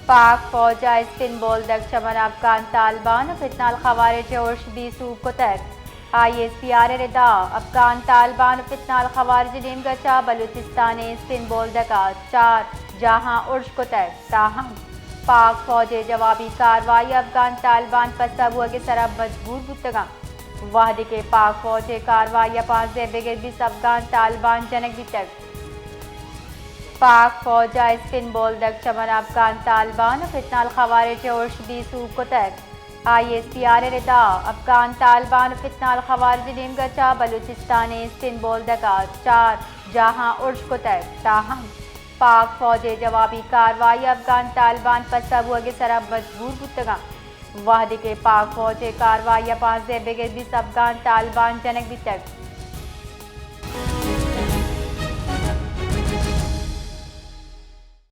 پاک فوج ء اسپن بولدگ چمن افغان طالبان و فتنہ الخوارج ء ارش بی سوب کتگ۔ آئی ایس پی آر ء ردا افغان طالبان و فتنہ الخوارج ء نیمگ ء چہ بلوچستان ء اسپن بولدگ ء چار جاہاں ارش کتگ، تاہم پاک فوج ء جوابی کاروائی ء افغان طالبان پسہ بوگ ء سرا مجبور بوتگ انت، وہدے کہ پاک فوج ء کاروائی ء پانزدہ بگر بیست افغان طالبان جنگ بیتگ۔ پاک فوج ء اسپن بولدگ چمن افغان طالبان و فتنہ الخوارج ء ارش بی سوب کتگ۔ آئی ایس پی آر ء ردا افغان طالبان و فتنہ الخوارج ء نیمگ ء چہ بلوچستان ء اسپن بولدگ ء چار جاہاں ارش کتگ، تاہم پاک فوج ء جوابی کاروائی ء افغان طالبان پسہ بوگ ء سرا مجبور بوتگ انت، وہدے کہ پاک فوج ء کاروائی ء پانزدہ بگر بیست افغان طالبان جنگ بیتگ۔